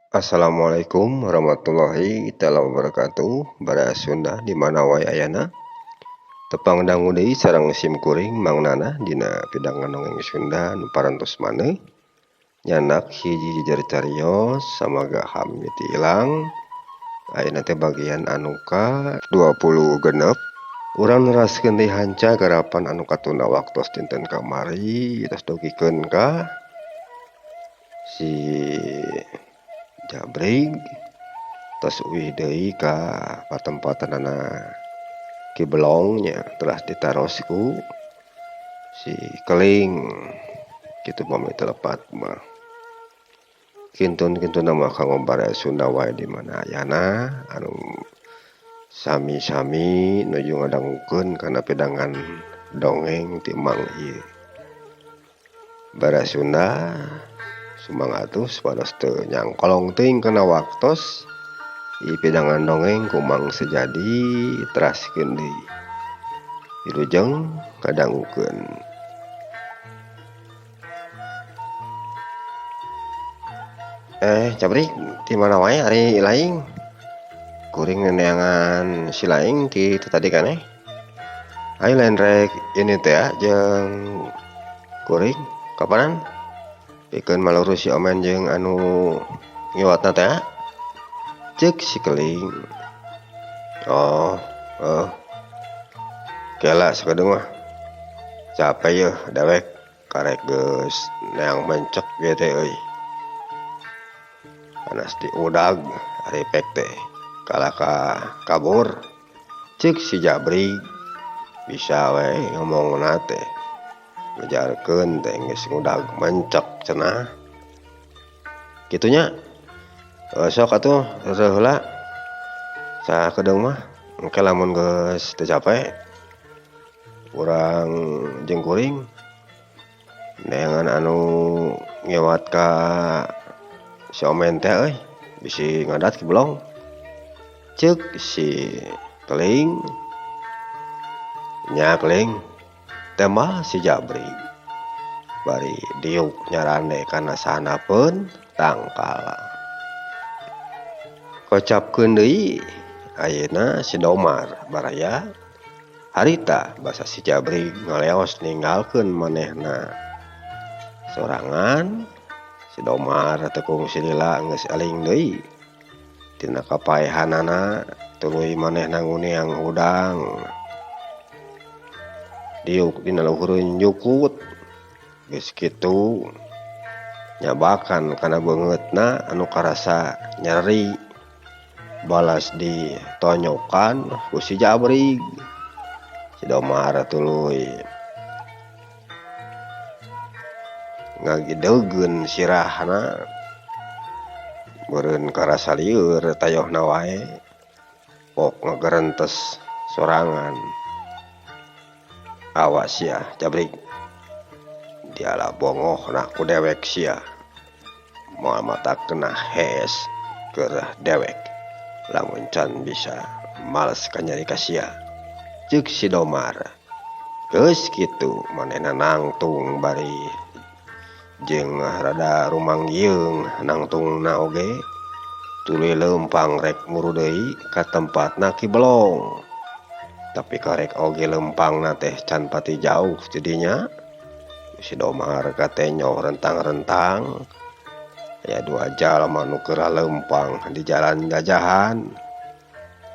Assalamualaikum warahmatullahi taala wabarakatuh. Baraya Sunda di mana wae ayana. Tepang dangu deui sareng sim kuring Mang Nana dina pidangan dongeng Sunda nu parantos maneh nyanak hiji jejer carios samaga hamiti ilang. Ayeuna teh bagian anu ka 26. Urang neraskeun deui hanca garapan anu katunda waktos dinten kamari tos dugikeun ka si Jabrig tos uih deui ka patempatanana Ki Belong nya telah ditaros ku si Keling kitu pami teu lepat mah. Kintun-kintun mah kanggo baraya Sunda wae di mana ayana anu sami-sami nuju ngadangukeun kana pidangan dongeng ti Mang ieu. Baraya Sunda sumangga atuh supados teu nyangkolong teuing kana waktos ieu pidangan dongeng ku Mang Sejadi teraskeun deui. Wilujeng ngadangukeun. Jabrik di mana wae ari laing? Kuring neneangan si laing ti tadi kaneh. Ayo lain rek ini teh jeung kuring kapanan? Pikeun malurus si Omen jeung anu ngiwatna teh. Ceuk si Keling. Oh, oh. Kela sakedeung mah. Capek yeuh dewek karek geus neang mencek ieu teh euy. Panas diudag ari pek teh kalaka kabur. Ceuk si Jabrik bisa we ngomongna teh. Ngejarkeun teh geus ngudag mencek cenah. Kitu nya. Sok atuh heureuh heula. Sakedeung mah engke lamun geus teu capek urang jeung kuring neangan anu ngewat ka si Omen teh euy bisi ngadat Ki Belong. Ceuk si Keling. Nya Keling tembal si Jabrik. Bari diuk nyarande kana sahanapeun tangkal. Kocapkeun deui ayeuna si Domar baraya harita basa si Jabrik ngaleos ninggalkeun manehna sorangan. Si Domar teu kungsi lila geus aling deui tina kapaehanana tuluy manehna nguniang hudang. Diuk dina luhureun jukut geus kitu nyabakan kana beungeutna anu karasa nyeri balas ditonyokan ku si Jabrik. Si Domar tuluy ngagideugeun sirahna meureun karasa lieur tayohna wae pok ngagerentes sorangan. Awas sia Jabrik, diala bongohna ku dewek sia moal mata kena hees keur dewek lamun can bisa males kanyari ka sia. Ceuk si Domar. Geus kitu manehna nangtung bari jeung rada rumangyeung nangtungna oge tuluy leumpang rek muru deui ka tempatna Ki Belong. Tapi karek oge leumpangna teh can pati jauh jadinya si Domar katenyoh rentang-rentang. Aya dua jalma nu keur leumpang di jalan gajahan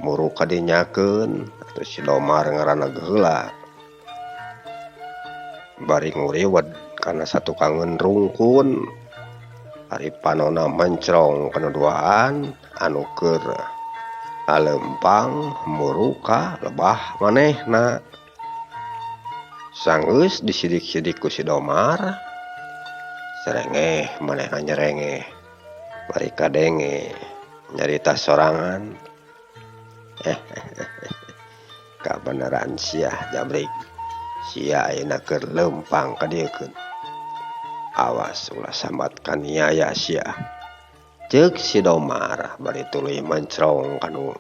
muru kadinyakeun atuh si Domar ngaranna geheula bari nguriwed kana satukangeun rungkun. Ari panona mencrong kana duaan anu keur alempang muru ka lebah manehna. Sanggeus disidik-sidik ku si Domar serengeh manehna nyerengeh bari kadenge nyarita sorangan. Kabeneran sia Jabrik, sia ayeuna keur leumpang ka dieukeun. Awas ulah sambat kaniaya sia. Ceuk si Domar bari tuluy mencrong kanu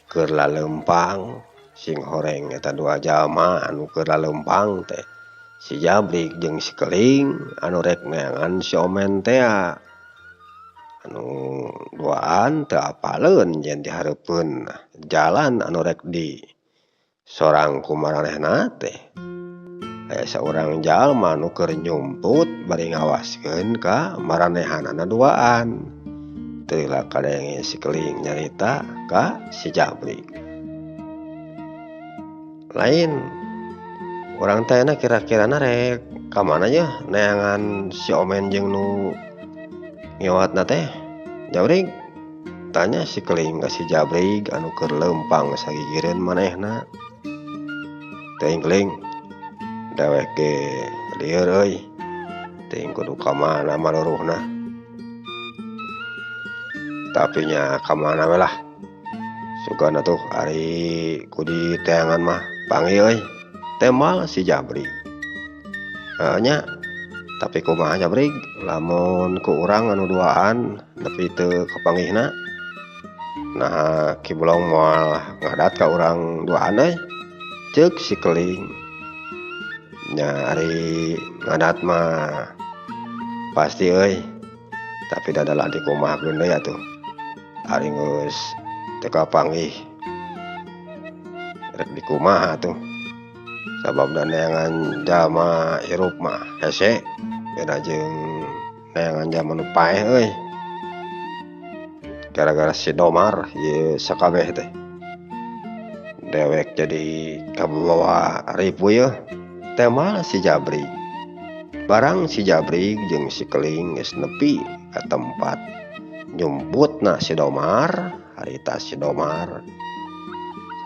keur laleumpang. Sing horeng eta dua jalma anu keur laleumpang teh si Jabrik jeung si Keling anu rek neangan si Omen tea. Anu duaan teu apaleun yen dihareupeun jalan anu rek di sorang ku maranehna teh. Aya saurang jalma nu keur nyumput bari ngawaskeun ka maranehanana duaan. Teu lila kadenge si Keling nyarita ka si Jabrik. Lain urang teh ayeuna kira-kirana rek ka mana yeuh neangan si Omen jeung nu ngewatna teh Jabrik? Tanya si Keling ka si Jabrik anu keur leumpang sagigireun manehna. Teuing Keling, dewek ge lieur euy, teuing kudu ka mana maruruhna. Tapi nya ka mana we lah. Sugana tuh ari ku diteangan mah panggih euy, tembal si Jabrik. Heuh nya, tapi kumaha Jabrik lamun ku urang anu duaan nepi teu kapanggihna. Nah Ki Belong moal ngadat ka urang duaan euy, ceuk si Keling. Nya ari ngadat mah pasti euy, tapi dadalah dikumahakeun deui atuh. Ari geus teu kapanggih rek dikumaha atuh. Sababna neangan jalma hirup mah hese beda jeung neangan jalma nu paeh euy. Gara-gara si Domar ieu sakabeh teh. Dewek jadi kabawa ripuh yeuh, temal si Jabrik. Barang si Jabrik jeung si Keling geus nepi ka tempat nyumputna si Domar, harita si Domar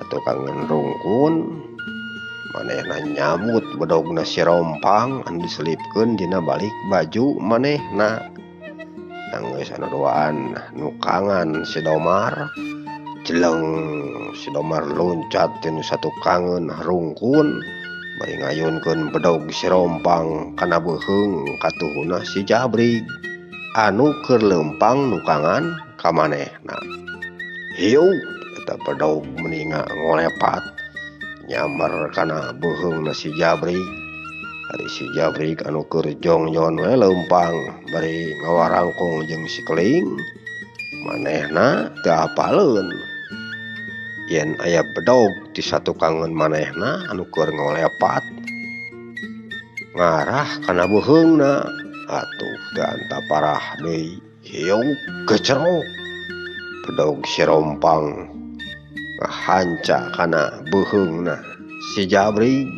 satukangeun rungkun manehna nyabut bedogna si Rompang anu diselipkeun dina balik baju manehna. Geus anu duaan nukangan si Domar, jeleng si Domar loncat tinu satukangeun rungkun bari ngayunkeun bedog si Rompang kana beuheung katuhuna si Jabrik anu keur leumpang nukangan ka manehna. Hiu eta bedog meni ngolepat nyamber kana beuheungna si Jabrik. Ari si Jabrik anu keur jongjon we leumpang bari ngawarangkong jeung si Keling, manehna teu apaleun yen aya bedog di satukangeun manehna anu keur ngolepat ngarah kana beuheungna. Atuh teu anta parah deui, hiu gecerok bedog si Rompang ngahanca kana beuheungna si Jabrik.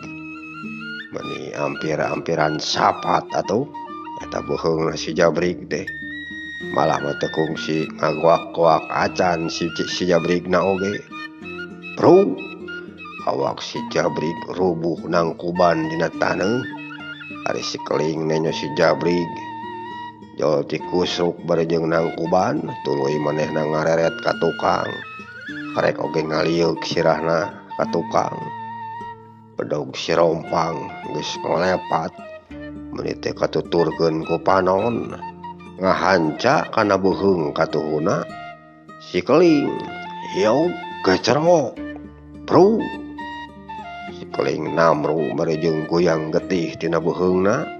Meni ampir-ampiran sapat atuh eta beuheungna si Jabrik teh. Malah mah teu kungsi ngagoak-goak acan si Jabrikna oge. Bro, awak si Jabrik rubuh nangkuban dina taneuh. Ari si Keling nenyo si Jabrik jol tikusruk bari jeung nangkuban, tuluy manehna ngareret ka tukang. Karek oge ngalieuk sirahna ka tukang. Bedog si Rompang geus ngolepat meuni teh katuturkeun ku panon ngahanca kana beuheung katuhuna si Keling. Hiu gecerok bro, si Keling namru bari jeung goyang getih tina beuheungna.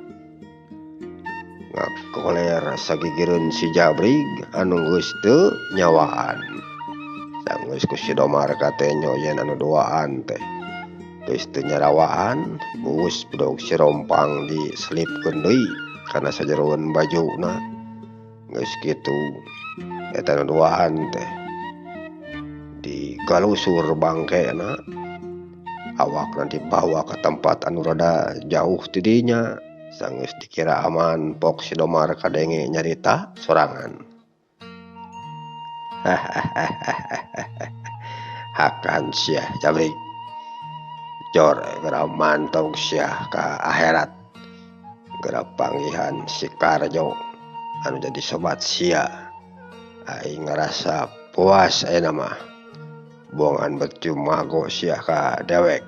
Ngakoler sagigireun si Jabrik anu geus teu nyawaan. Sanggeus ku si Domar katenyo yen anu duaan teh geus teu nyarawaan, buus bedog si Rompang diselipkeun deui kana sajeroeun bajuna. Geus kitu eta nu duaan teh digalusur bangkena, awakna dibawa ka tempat anu rada jauh ti dinya. Sanggeus dikira aman, pok si Domar kadenge nyarita sorangan. Hakan sia Jabrik, jor geura mantog sia ka akhirat. Geura panggihan si Karjo anu jadi sobat sia. Aing ngarasa puas ayeuna mah. Bongan beuti mago sia ka dewek,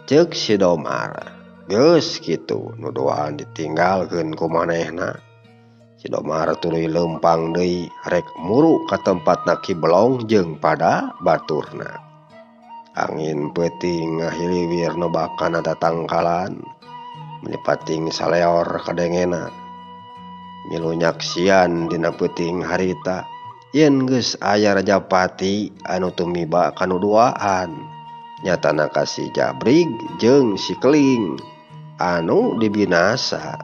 ceuk si Domar. Geus kitu nu duaan ditinggalkeun ku manehna. Si Domar tuluy leumpang deui rek muru ka tempatna Ki Belong jeung pada baturna. Angin peuting ngahiliwir nobakana tatangkalan, meni pating saleor kadengena. Milu nyaksian dina peuting harita yen geus aya Rajapati anu tumiba kanu duaan nyatana ka si Jabrig jeung si Keling anu dibinasa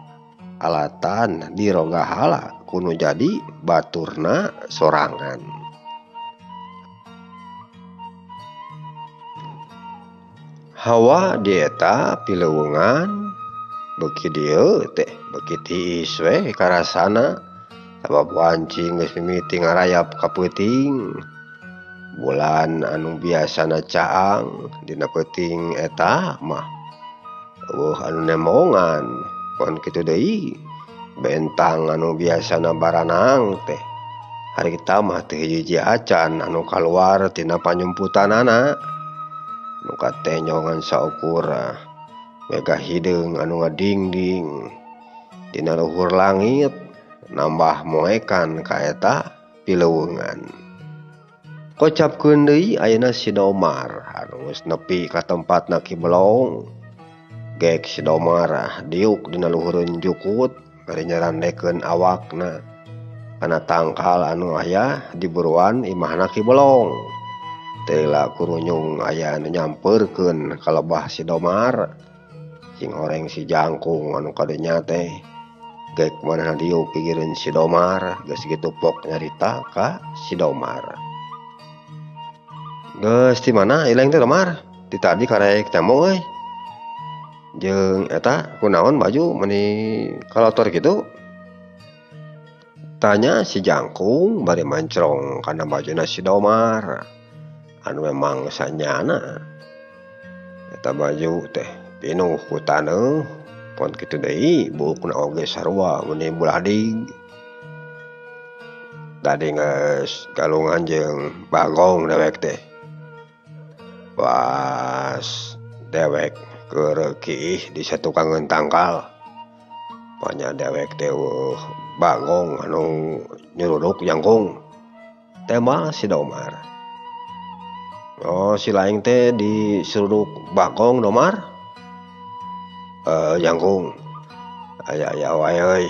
alatan dirogahala kuno jadi baturna sorangan. Hawa dieta pileuweungan beuki dieu teh beuki tiis we karasana sabab wanci geus mimiti ngarayap ka peuting. Bulan anu biasana caang dina peuting eta mah eueuh anu nembongan pon kitu deui bentang anu biasana baranang teh harita mah teu hiji acan anu kaluar tina panyumputanana nu katenyongan saukur mega hideung anu ngadingding dina luhur langit nambah moekan ka eta pileuweungan. Kocapkeun deui ayeuna si Domar anu geus nepi ka tempatna Ki Belong. Gek si Domar diuk dina luhureun jukut bari nyarandekeun awakna kana tangkal anu aya di buruan imahna Ki Belong. Teu lila kurunyung aya anu nyampeurkeun ka lebah si Domar. Sing horeng si Jangkung anu kadunya teh gek manehna diuk gigireun si Domar geus kitu pok nyarita ka si Domar. Geus ti mana ileng teh Domar? Ti tadi karek temo euy. Jeung eta kunaon baju meuni kalotor kitu? Tanya si Jangkung bari mancrong kana bajuna si Domar anu memang sanyana. Eta baju teh pinuh ku taneuh pon kitu deui buukna oge sarua meuni buladig. Tadi geus galungan jeung Bagong dewek teh. Pas dewek keur kiih di satukangeun tangkal. Panya dewek teh eueuh Bagong anu nyuruduk Jangkung. Tema si Domar. Oh si laing teh diseruduk Bagong Domar? Jangkung. Aya-aya wae euy.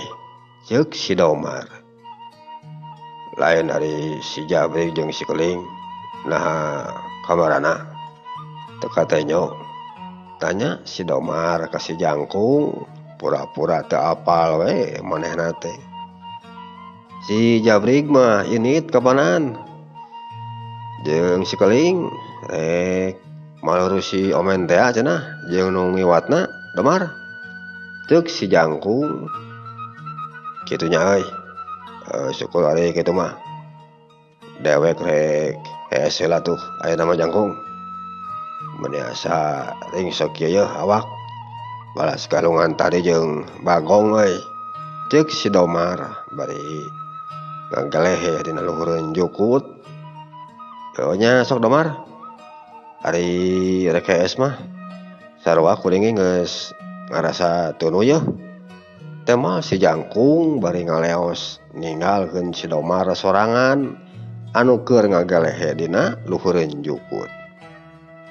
Ceuk si Domar. Lain ari si Jabrik jeung si Keling. Naha kamarana? Teu katenyo. Tanya si Domar ka si Jangkung pura-pura teu apal we manehna teh. Si Jabrik mah init kapanan. Jeung si Keling rek maluru si Omen teh cenah jeung nu ngiwatna Domar. Ceuk si Jangkung. Kitu nya euy. Syukur ari kitu mah. Dewek rek hees heula tuh ayeuna mah Jangkung. Meuni asa ringsok ieu yeuh awak. Balas galungan tadi jeung Bagong euy. Ceuk si Domar bari ngagelehe dina luhureun jukut. Nya sok Domar. Ari rek hees mah sarua kuring geus ngarasa tunu yeuh. Tema si Jangkung bari ngaleos ninggalkeun si Domar sorangan anu keur ngagelehe dina luhureun jukut.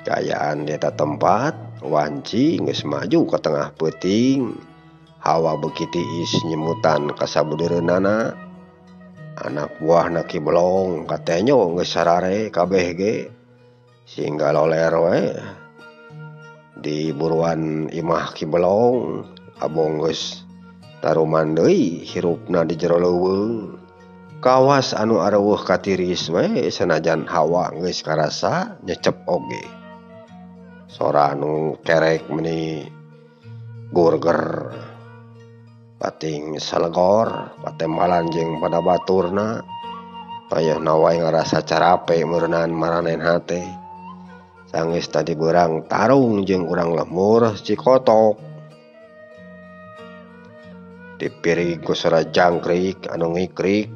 Kaayaan di eta tempat wanci geus maju ka tengah peuting. Hawa beuki tiis nyemutan ka sabudeureunana. Anak buahna Ki Belong katenyo geus sarare kabeh ge sehingga loler we di buruan imah Ki Belong. Abong geus taruman deui hirupna di jero leuweung. Kawas anu areuweuh katiris we sanajan hawa geus karasa nyecep oge. Sora anu kerek meuni gurger pating salegor patembalan jeung pada baturna. Tayeuhna wae ngarasa carape meureunan maranen hate. Sanggeus tadi beurang tarung jeung urang lemur Cikotok. Dipirig ku sora jangkrik anu ngikrik,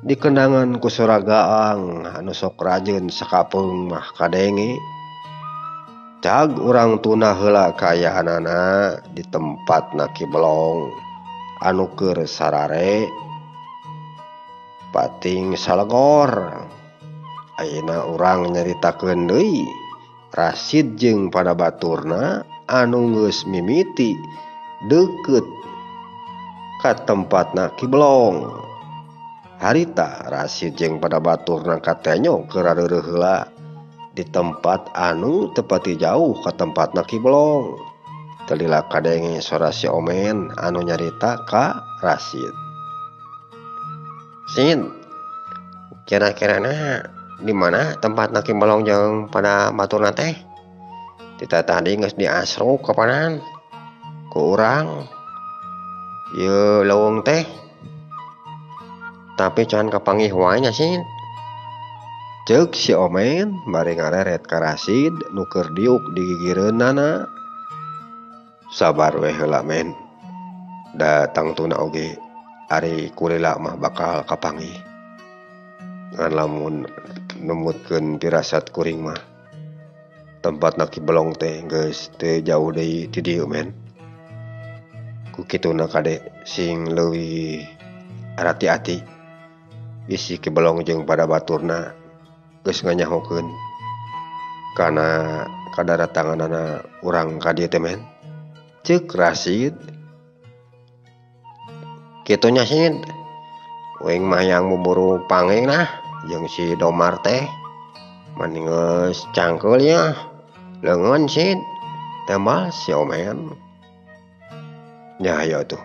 dikendangan ku sora gaang anu sok rajeun sakapeung mah kadenge. Cag urang tuna heula kaayaanana di tempatna Ki Belong anu keur sarare pating salegor. Ayeuna urang nyaritakeun deui Rasid jeung pada baturna anu geus mimiti deukeut ka tempatna Ki Belong. Harita Rasid jeung pada baturna katenyo keur rareureun heula di tempat anu teu pati jauh ka tempatna Ki Belong. Teu lila kadenge sora si Omen anu nyarita ka Rasid. Sid, kira-kirana di mana tempatna Ki Belong jeung pada baturna teh? Tita tadi geus diasruk kapanan ku urang ieu leuweung teh. Tapi can kapanggih wae nya Sid. Ceuk si Omen bari ngareret ka Rasid nu keur diuk di gigireunana. Sabar we heula men. Da tangtuna oge ari kulila mah bakal kapanggih. Ngan lamun numutkeun pirasat kuring mah tempatna Ki Belong teh geus teu jauh deui ti dieu men. Ku kituna kade sing leuwih arati-ati. Bisi Ki Belong jeung pada baturna geus nganyahokeun kana kadaratanganana urang ka dieu teh men. Ceuk Rasid. Kitu nya Sid. Uing mah hayang buburu pangeng nah jeung si Domar teh. Mani geus cangkeul nya. Leungeun Sid. Tembal si Omen. Nya hayo atuh.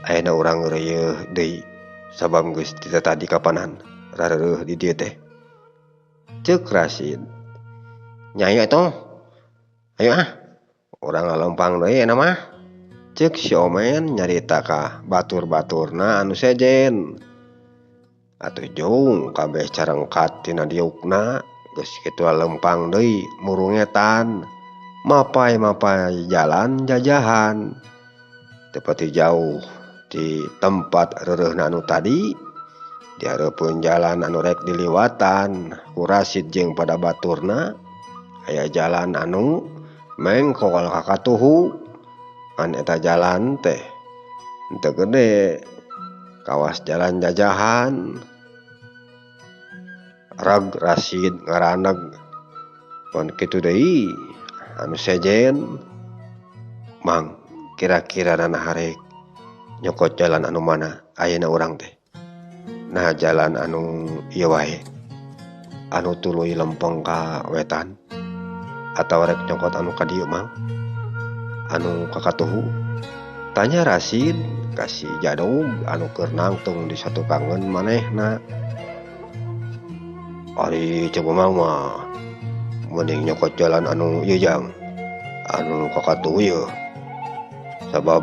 Ayeuna urang reuyeuh deui sabab geus tita tadi kapanan rareureun di dieu teh. Ceuk Rasid. Nya hayo atuh. Hayo ah. Urang ngalempang deui ayeuna mah. Ceuk si Omen nyarita ka batur-baturna anu sejen. Atuh jung kabeh carengkat tina diukna geus kitu lempang deui murungetan. Mapai-mapai jalan jajahan. Teu pati jauh di tempat reureuhna anu tadi di hareupeun jalan anu rek diliwatan ku Rasid jeung pada baturna aya jalan anu mengkol ka katuhu. Ngan eta jalan teh teu gede kawas jalan jajahan. Rag Rasid ngaraneg pon kitu deui anu sejen. Mang kira-kira nana harek nyokot jalan anu mana ayeuna urang teh? Nah jalan anu ieu wae anu tuluy lempeng ka wetan atawa rek nyokot anu ka dieu mang anu ka katuhu? Tanya Rasid ka si Jadog anu keur nangtung di satukangeun manehna. Ari coba mang mah mending nyokot jalan anu ieu jang anu ka katuhu ieu. Sabab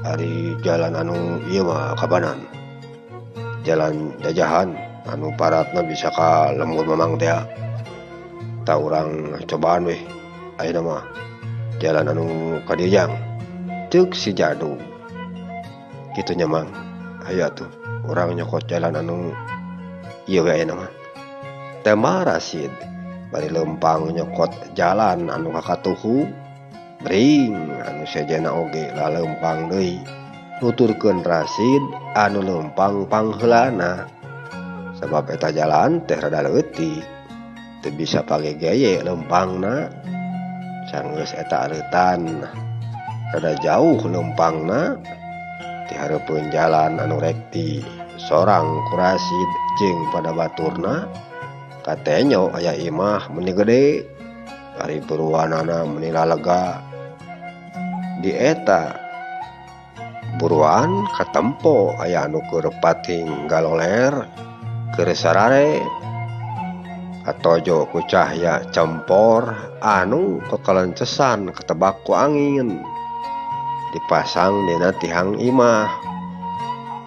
ari jalan anu ieu mah kabanan jalan jajahan anu paratna bisa ka lembur mamang teh. Ta urang cobaan weh ayeuna mah jalan anu ka dieu jang. Ceuk si Jadug. Kitu nya mang. Hayu atuh urang nyokot jalan anu ieu we ayeuna mah. Tembal Rasid bari lempang nyokot jalan anu ka katuhu. Bring anu sejena oge lalempang deui nuturkeun Rasid anu lempang pangheulana. Sabab eta jalan teh rada leutik teu bisa pagegeye lempangna. Sanggeus eta areutan rada jauh lempangna di hareupeun jalan anu rek di sorang ku Rasid jeung pada baturna. Katenyo aya imah meni gede ari buruanana meni lalega. Di eta buruan katempo aya anu keur pating galoler keur sarare katojo ku cahya cempor anu kekelencesan ketebak ku angin dipasang dina tihang imah.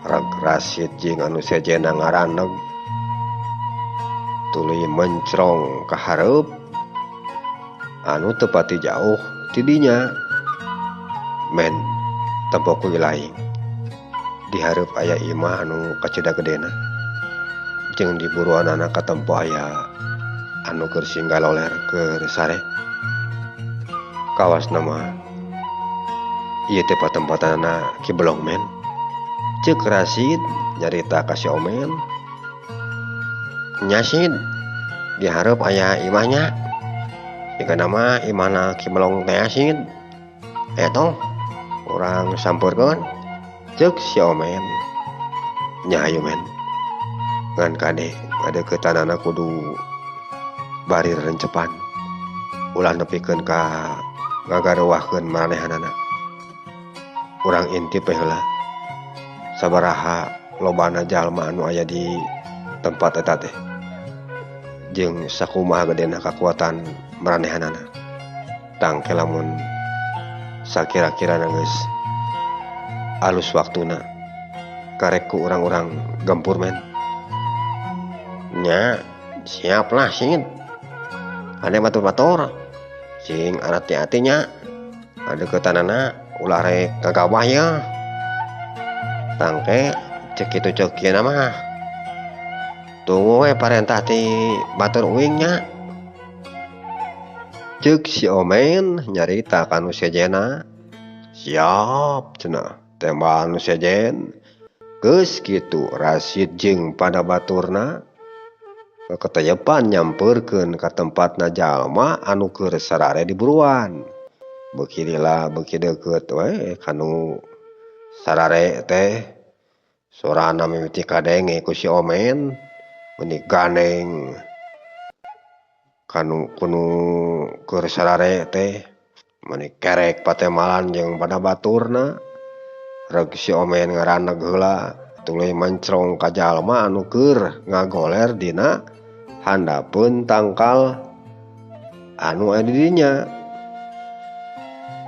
Reg Rasid jeung anu sejena ngaraneg tuluy mencrong ka hareup anu teu pati jauh ti dinya. Men tempo ku wilayah di hareup aya imah anu kacida gedena jeung di buruanana katempo aya anu keur singgaloler keur sare. Kawas nama ieu teh patempatanana Ki Belong men. Ceuk Rasid nyarita ka si Omen. Nya Sid, di hareup aya imahnya. Jika nama imahna Ki Belong teh Sid. Aya tong urang sampeurkeun. Ceuk si Omen. Nya hayu men. Ngan kade ngadeuketanana kudu barir rencepan. Ulah nepikeun ka ngagareuwahkeun maranehanana. Urang intip we heula. Sabaraha lobana jalma anu aya di tempat eta teh. Jeung sakumaha gedena kakuatan maranehanana. Tangke lamun sakira-kirana geus alus waktuna karek ku urang-urang gempur men. Nya siap lah singit. Ade batur-batur sing arati-ati nya. Adeuketanana ulah rek kagawah ye. Tangke cek kitu cek kieu mah. Tunggu we parentah ti batur uing nya. Ceuk si Omen nyarita ka nu sejenna. Siap cenah tembal nu sejen. Geus kitu Rasid jeung pada baturna keketeyepan nyampeurkeun ka tempatna jalma anu keur sarare di buruan. Beuki lila beuki deukeut we kanu sarare teh. Sorana mimiti kadenge ku si Omen meuni gandeng kanu kunu keur sarare teh meuni kerek patemalan jeung pada baturna. Reg si Omen ngaraneg heula tuluy mencrong ka jalma anu keur ngagoler dina handapeun tangkal anu aya di dinya.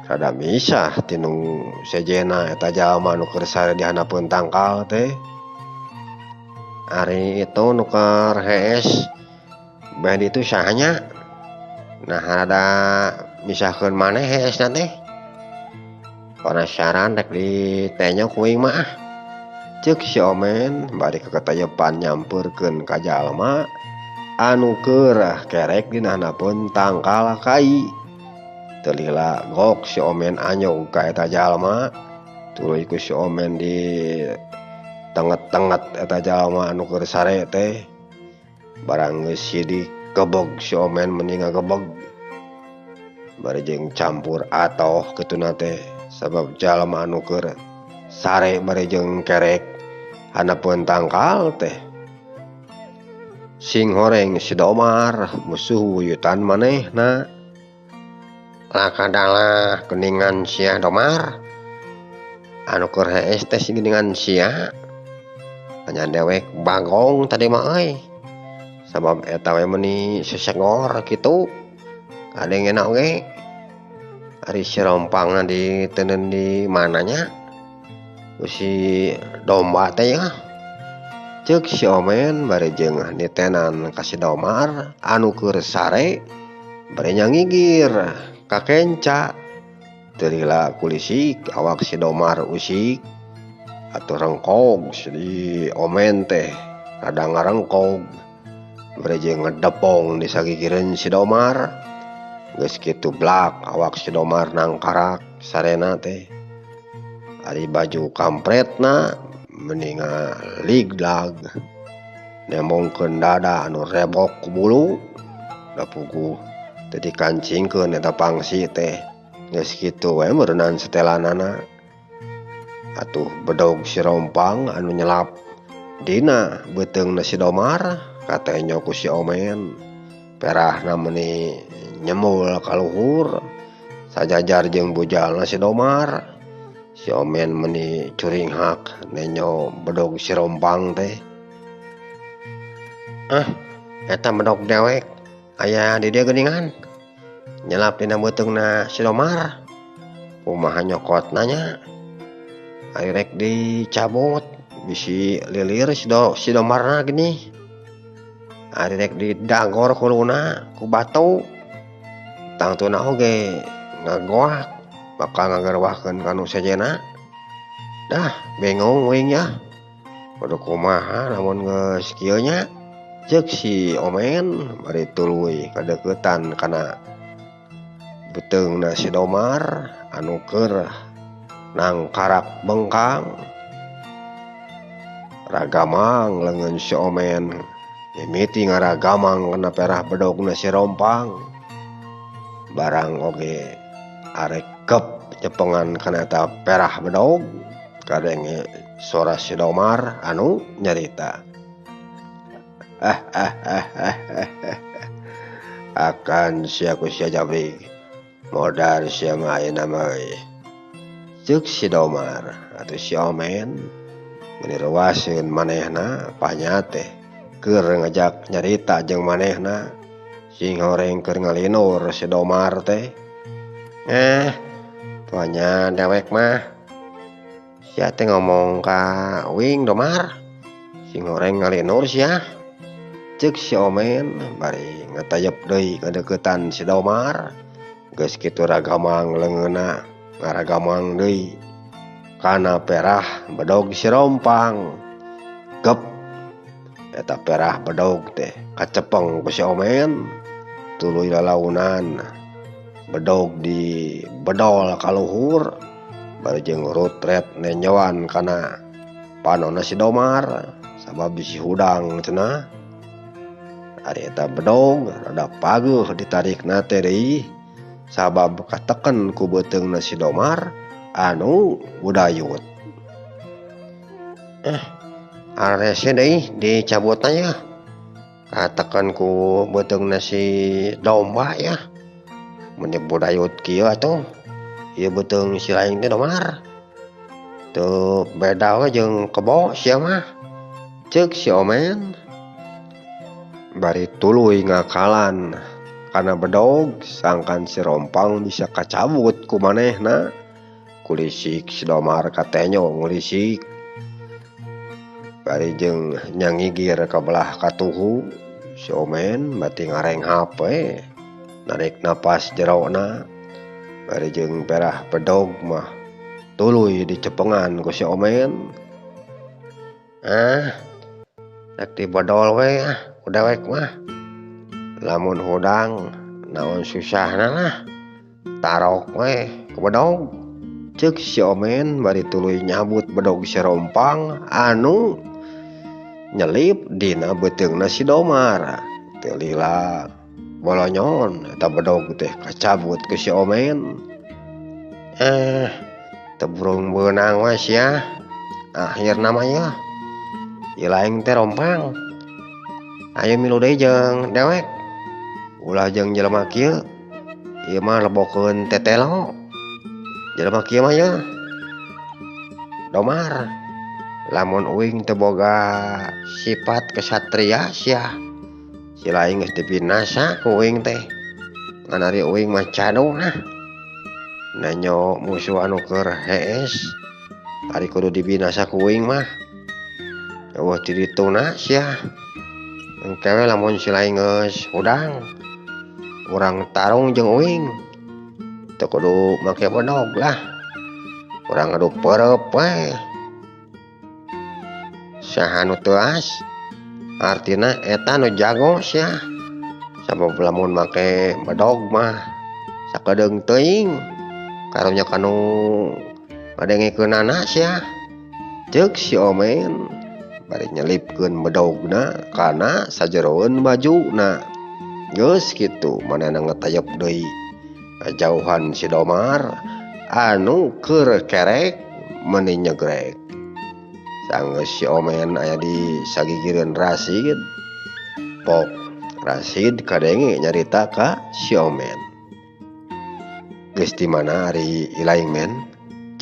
Rada misah tinu sejena eta jalma anu keur sare di handapeun tangkal teh. Ari itu nu keur hees beh ditu saha nya? Nah rada misahkeun maneh heesna teh. Penasaran rek ditenyo ku uing mah ah. Ceuk si Omen bari keketayepan nyampeurkeun ka jalma anu keur kerek dina handapeun tangkal kai. Teu lila gok si Omen anyog ka eta jalma. Tuluy ku si Omen di tenget-tenget eta jalma anu keur sare teh. Barang geus sidik gebog si Omen meni ngagebeg. Bari jeung campur atoh kituna teh sabab jalma anu keur sare bari jeung kerek handapeun tangkal teh. Sing horeng si Domar musuh buyutan manehna. Lakadalah geuningan sia Domar. Anu keur hees teh si geuningan sia. Hanya dewek bagong tadi mah euy. Sabab eta we meuni sesegor kitu. Kadengena oge. Ari si rompangna diteundeun di mananya? Ku si domba teh ya. Ceuk si Omen bari jeung nitenan ka si Domar anu keur sare bari nyangigir ka kenca. Teu lila kulisik awak si Domar usik atuh rengkog si Omen teh rada ngarengkog bari jeung ngedepong di sagigireun si Domar. Geus kitu blak awak si Domar nangkarak sarena teh. Ari baju kampretna meni ngaliglag nembongkeun dada anu rebok ku bulu. Da puguh teu dikancingkeun eta pangsi teh. Geus kitu we meureunnan setelanana. Atuh bedog si rompang anu nyelap dina beuteungna si Domar katenyo ku si Omen. Perahna meuni nyemul ka luhur sajajar jeung bujalna si Domar. Si Omen meuni curinghak nenyo bedog si rompang teh. Ah, eta bedog dewek aya di dieu geuningan. Nyelap dina beuteungna si Domar. Kumaha nyokotna nya? Ari rek dicabut bisi lilir si Domarna geunih. Ari rek didagor kuluna ku batu. Tangtuna oge ngagoak bakal ngagerwahkeun ka nu sejenna. Dah bingung uing nya. Kudu kumaha lamun geus kieu nya. Ceuk si Omen bari tuluy kadeuketan kana beuteungna si Domar anu keur nangkarak bengkang. Ragamang leungeun si Omen mimiti ngaragamang kana perah bedogna si rompang. Barang oge arek kep nyepengan kana eta perah bedog Kadenge sora si Domar anu nyarita. Akan sia ku sia jabrig modar sia mah ayeuna mah euy. Ceuk si Domar atuh si Omen meuni reuaseun manehna panya teh keur ngajak nyarita jeung manehna sing horeng keur ngalinur si Domar teh. Panya dewek mah sia teh ngomong ka uing Domar sing horeng ngalinur sia. Ceuk si Omen bari ngatayep deui ngadeukeutan si Domar. Geus kitu ragamang leungeunna ngaragamang deui kana perah bedog si Rompang. Gep eta perah bedog teh kacepeng ku si Omen tuluy lalaunan bedog di bedol ka luhur bari jeung rutret nenjoan kana panonna si Domar sabab bisi hudang cenah. Ari eta bedog rada pageuh ditarikna teh deui sabab kateken ku beuteungna si Domar anu budayut. Arese deui dicabutna ya kateken ku beuteungna si domba ya mun budayut kieu atuh ieu beuteung si lain teh Domar teu beda we jeung kebo sia mah. Ceuk si Omen bari tuluy ngakalan kana bedog sangkan si Rompang bisa kacabut ku manehna. Kulisik si Domar katenyo ngulisik bari jeung nyangigir ka belah katuhu. Si Omen bati ngarenghap we narik napas jerona bari jeung perah bedog mah tuluy dicepengan ku si Omen. Rek dibodol we ah dewek mah lamun hudang naon susahna lah tarok we ku bedog. Ceuk si Omen bari tuluy nyabut bedog si Rompang anu nyelip dina beuteungna si Domar. Teu lila bolonyon eta bedog teh kacabut ku si Omen. Teu burung beunang we sia akhirna mah yeuh ieu lain teh Rompang. Ayo milu deui jeung dewek ulah jeung jelema kieu ieu mah lebokeun tetelo jelema kieu mah yeuh Domar lamun uing teu boga sifat kesatria sia si lain geus dibinasa ku uing teh ngan ari uing mah cadu nah nanyo musuh anu keur hees ari kudu dibinasa ku uing mah eueuh ti dituna sia. Engke we lamun si lain geus hudang urang tarung jeung uing teu kudu make bedog lah urang ngadu perep we saha nu teuas artina eta nu jago sia sabab lamun make bedog mah sakedeung teuing karunya kanu ngadengekeunana sia. Ceuk si Omen bari nyelipkeun bedogna kana sajeroeun bajuna. Geus kitu manehna ngetayep deui kajauhan si Domar anu keur kerek meuni nyegrek. Sanggeus si Omen aya di sagigireun Rasid. Pok Rasid kadenge nyarita ka si Omen. Geus di mana ari ilaing men?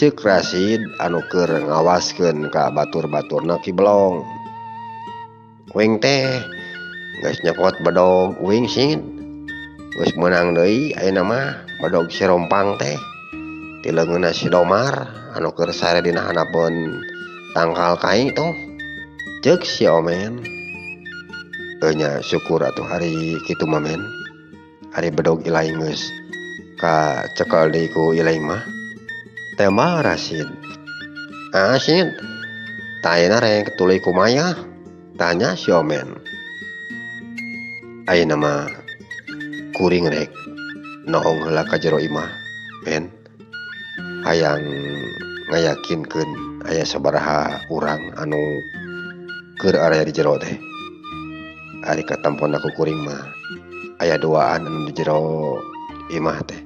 Ceuk Rasid anu keur ngawaskeun ka batur-baturna Ki Belong. Uing teh geus nyokot bedog uing Sid. Geus meunang deui ayeuna mah bedog si Rompang teh. Ti leungeunna si Domar anu keur sare dina handapeun tangkal kai tuh. Ceuk si Omen. Nya syukur atuh hari kitu mah men. Ari bedog ilaing geus ka cekel deui ku ilaing mah. Tema Rasid. Sid, tayana rek tuluy kumaya? Tanya si Omen. Ayeuna mah kuring rek noong heula ka jero imah, men. Hayang ngayakinkeun aya sabaraha urang anu keur aya di jero teh. Ari katampon ku kuring mah aya duaan anu di jero imah teh.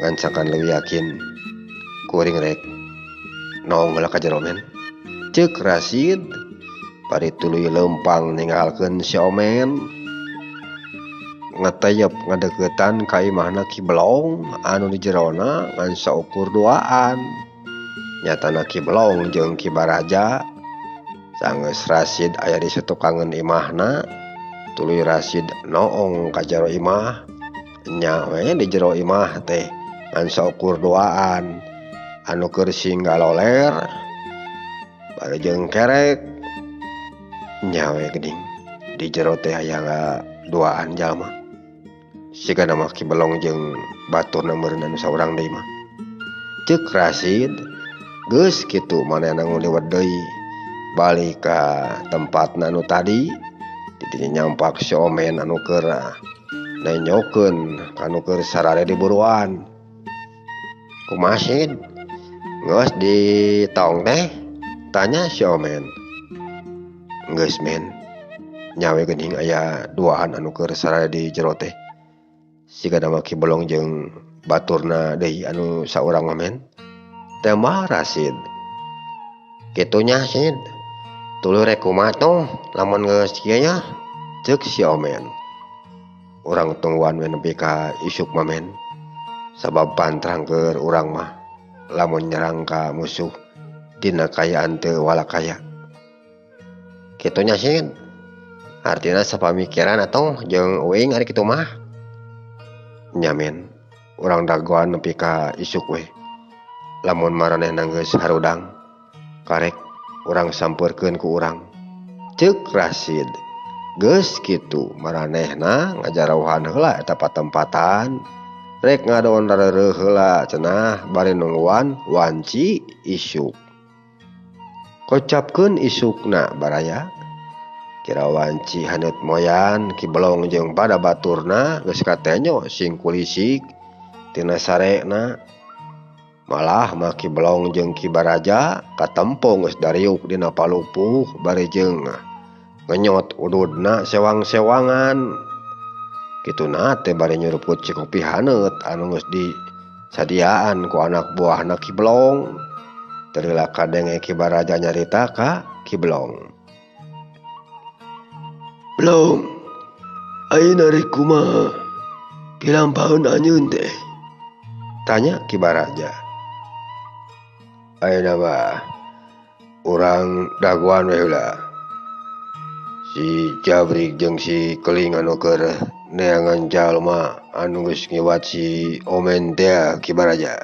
Ngan sangkan leuwih yakin kuring rek Noong heula ka jero men. Ceuk Rasid bari tuluy leumpang ninggalkeun si Omen. Ngeteyep ngadeuketan ka imahna Ki Belong anu di jerona ngan saukur duaan. Nyatana Ki Belong jeung Ki Baraja. Sanggeus Rasid aya di satukangeun imahna, tuluy Rasid noong ka jero imah. Nya we di jero imah teh ngan saukur duaan anu keur singga loler bari jeung kerek. Nya we geuning di jero teh aya duaan jalma. Sigana mah Ki Belong jeung baturna meureun anu saurang deui mah. Ceuk Rasid geus kitu manehna nguliwet deui balik ka tempatna anu tadi. Didinya nyampak si Omen anu keur nenyokeun kanu keur sarare di buruan. Kumaha Sid? Geus ditong teh? Tanya si Omen. Geus men. Nyawe geuning aya duaan anu keur sarare di jero teh. Sigana mah Ki Belong jeung baturna deui anu saurang mah men. Tembah Rasid. Kitu nya Sid. Tuluy rek kumaha tuh lamun geus kieu nya? Ceuk si Omen. Urang tungguan we nepi ka isuk mah men. Sabab pantrang keur urang mah lamun nyerang ka musuh dina kaayaan teu walakaya. Kitu nya Sid. Artina sapamikiran atuh jeung uing ari kitu mah. Nya men, urang dagoan nepi ka isuk we. Lamun maranehna geus harudang, karek urang sampeurkeun ku urang. Ceuk Rasid. Geus kitu maranehna ngajarauhan heula eta patempatan. Rek ngadon rareureun heula cenah bari nungguan wanci isuk. Kocapkeun isukna baraya. Kira wanci haneut moyan Ki Belong jeung pada baturna geus katenyo sing kulisik tina sarena. Malah mah Ki Belong jeung Ki Baraja katempo geus dariuk dina palupuh bari jeung ngenyot ududna sewang-sewangan. Kituna teh bari nyuruput cikopi haneut anu geus disadiaan ku anak buahna Ki Belong. Teu lila kadenge Ki Baraja nyarita ka Ki Belong. Belong, ayeuna rek kumaha pilampaheun anjeun teh? Tanya Ki Baraja. Ayeuna mah urang dagoan we heula. Si Jabrik jeung si Keling anu keur neangan jalma anu geus ngiwat si Omen teh Ki Baraja.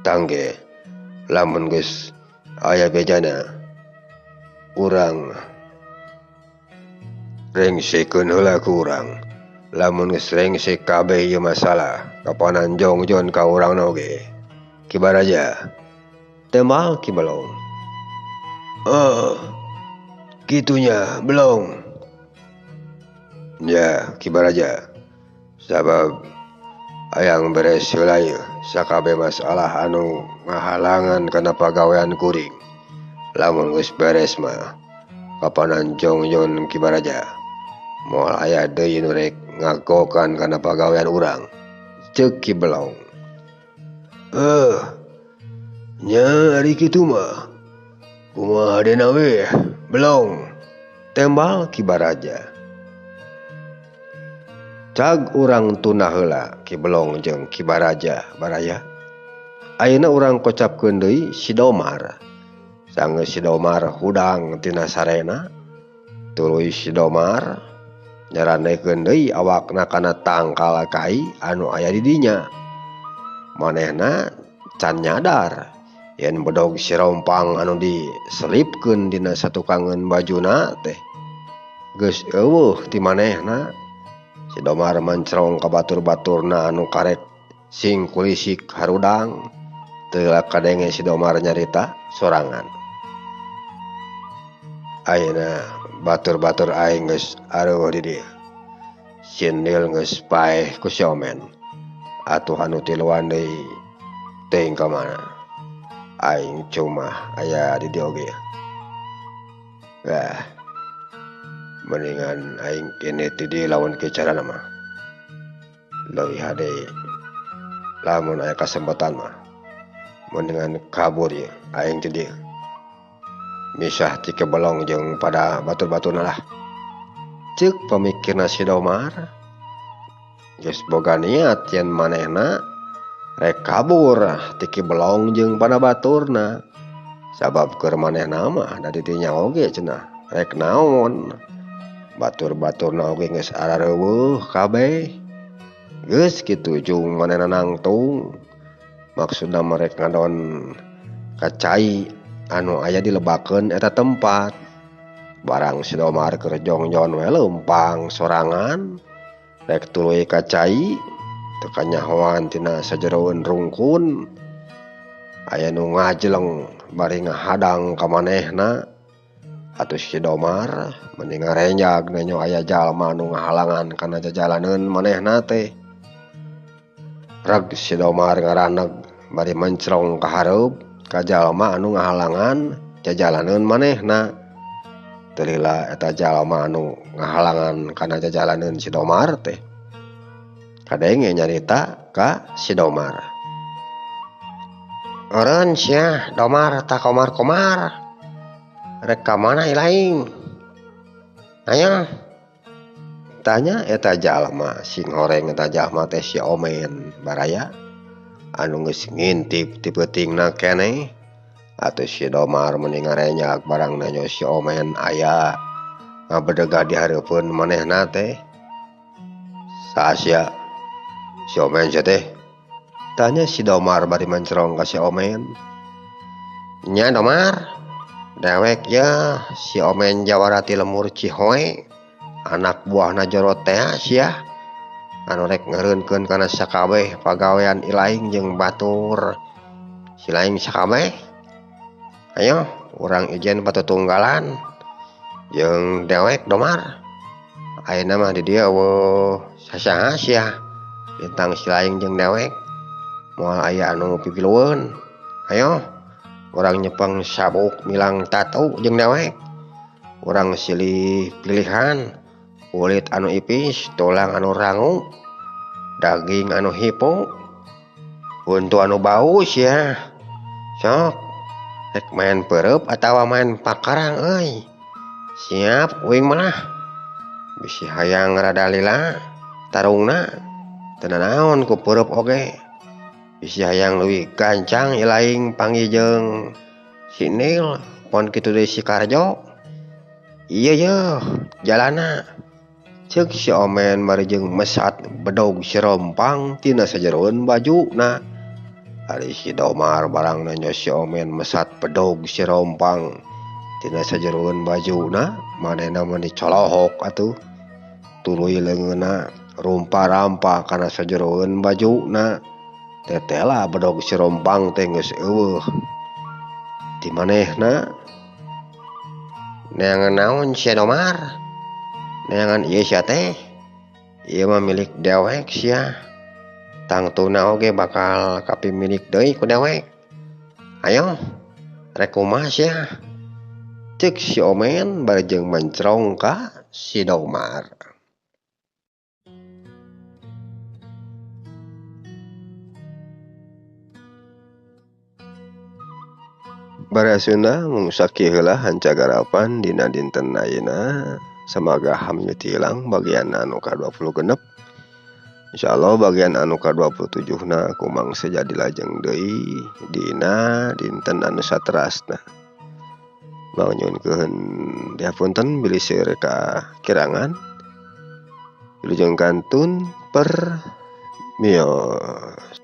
Tangge lamun geus aya bejana urang rengsekeun heula ku urang. Lamun geus rengsek kabeh ieu masalah kapanan jongjon ka urang oge. Ki Baraja. Tembal Ki Belong. Oh, kitunya Belong. Ya Ki Baraja. Sabab hayang beres heula ieu sakabeh masalah anu ngahalangan kana pagawean kuring. Lamun geus beres mah kapanan jongjon Ki Baraja. Moal aya deui nu rek ngagokan kana pagawean urang. Ceuk Ki Belong. Nya ari kitu mah. Kumaha dena we, Belong. Tembal Ki Baraja. Cag urang tuna heula Ki Belong jeung Ki Baraja baraya. Ayeuna urang kocapkeun deui si Domar. Sanggeus si Domar hudang tina sarena, tuluy si Domar nyaranekeun deui awakna kana tangkal kai anu aya di dinya. Manehna can nyadar yen bedog si rompang anu diselipkeun dina satukangeun bajuna teh geus eueuh ti manehna. Si Domar mancrong ka batur-baturna anu karek sing kulisik harudang. Teu kadenge si Domar nyarita sorangan. Ayeuna batur-batur aing geus areueuh di dieu. Sindil geus paeh ku si Omen. Atuh anu tiluan deui teuing ka mana. Aing cuma aya di dieu oge. Wah, mendingan aing kene ti dieu lawan ke carana mah. Leuwih hade lamun aya kasempatan mah. Mendingan kabur ye aing ti dieu. Misah ti kebelong jeung pada batur-baturna lah. Ceuk pamikirna si Domar. Geus boga niat yen manehna rek kabur ti kibelong jeung pada baturna. Sabab keur manehna mah da didinya oge cenah rek naon. Batur-baturna oge geus arareuweuh kabeh. Geus kitu jung manehna nangtung. Maksudna merek ngadon ka cai anu aya dilebakeun eta tempat. Barang si Domar keur jongjon we leumpang sorangan rek tuluy ka cai teu kanyahoan tina sajeroeun rungkun. Aya nu ngajeleng bari ngahadang ka manehna. Atuh si Domar mending ngarenjag nenyo aya jalma anu ngahalangan kana jajalaneun manehna teh. Reg si Domar ngaraneg bari mencrong ka hareup ka jalma anu ngahalangan jajalaneun manehna. Teu lila eta jalma anu ngahalangan kana jajalaneun si Domar teh. Kadenge nyarita ka si Domar. Eureun sia Domar tak komar-komar. Rek ka mana ilaing? Ayo. Tanya eta jalma sing horeng eta jalma teh si Omen baraya anu geus ngintip ti peutingna keneh. Atuh si Domar meni ngarenjak barang nanyo si Omen aya ngabedegah di hareupeun manehna teh. Saha sia? Si Omen sia teh? Tanya si Domar bari mencerong ka si Omen. Nya Domar, dewek ya si Omen jawara ti lemur Cihoe. Anak buahna jero teh sia anu rek ngeureunkeun kana sakabeh pagawean ilaing jeung batur si laing sakabeh. Ayo urang ijen patutunggalan jeung dewek Domar. Ayeuna mah di dieu eueuh sasaha sia bintang si laing jeung dewek moal aya anu pipilueun. Ayo urang nyepeng sabuk milang tatu jeung dewek. Urang silih pilihan kulit anu ipis, tulang anu rangu, daging anu hipo, huntu anu bau sia. Sok rek main peureub atawa main pakarang euy. Siap uing mah. Bisi hayang rada lila tarungna teu nanaon ku peureub oge. Bisi hayang leuwih gancang ilaing panggih jeung si Nil pon kitu deui si Karjo. Ieu yeuh jalana. Ceuk si Omen bari jeung mesat bedog si Rompang tina sajeroeun bajuna. Ari si Domar barang nanyo si Omen mesat bedog si Rompang tina sajeroeun bajuna, manehna mah dicolohok atuh. Tuluy leungeunna rumpa-rampa kana sajeroeun bajuna. Tetela bedog si Rompang teh geus eueuh. Di manehna neangan naon sia Domar? Neangan ieu sia teh. Ieu mah milik dewek sia. Tangtuna oge bakal kapimilik deui ku dewek. Ayo rek kumaha sia? Ceuk si Omen bari jeung mencrong ka si Domar. Baraya Sunda mung sakieu heula hanca garapan dina dinten ayeuna. Samaga hamnyuti hilang bagian anu ka-26. Insyaallah bagian anu ka-27 na kumang sejadi lajeng deui dina dinten anu saterasna. Mang nyuhunkeun dihapunten bilih seueur kakirangan. Wilujeng kantun per mios.